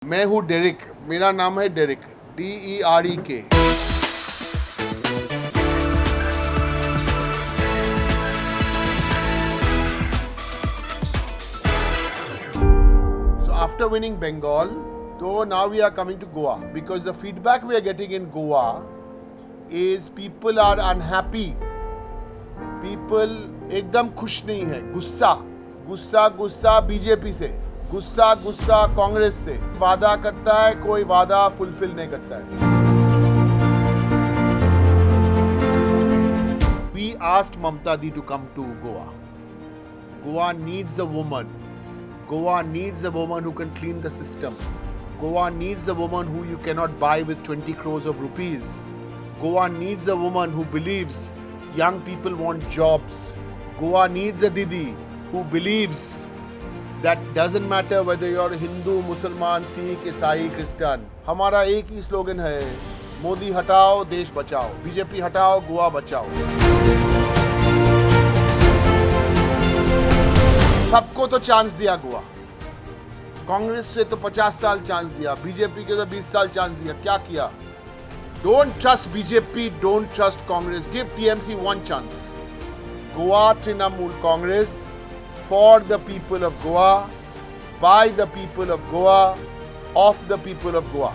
मैं हूँ डेरिक, मेरा नाम है Derek, DEREK। So after winning Bengal, so now we are coming to Goa because the feedback we are getting in Goa is people are unhappy. People एकदम खुश नहीं है, गुस्सा गुस्सा गुस्सा बीजेपी से, गुस्सा गुस्सा कांग्रेस से। वादा करता है, कोई वादा फुलफिल नहीं करता है। We asked Mamta Di to come to Goa. Goa needs a woman. Goa needs a woman who can clean the system. Goa needs a woman who you cannot buy with 20 crores of rupees. Goa needs a woman who believes young people want jobs. Goa needs a Didi who believes that doesn't matter whether you're Hindu, Musliman, Sikh, Isai, Christian. हमारा एक ही slogan है, मोदी हटाओ देश बचाओ, BJP हटाओ गोवा बचाओ। सबको तो chance दिया गोवा, कांग्रेस से तो 50 साल चांस दिया, बीजेपी के तो 20 साल चांस दिया, क्या किया? Don't trust BJP, don't trust Congress, give TMC one chance. Goa Trinamool Congress, for the people of Goa, by the people of Goa, of the people of Goa.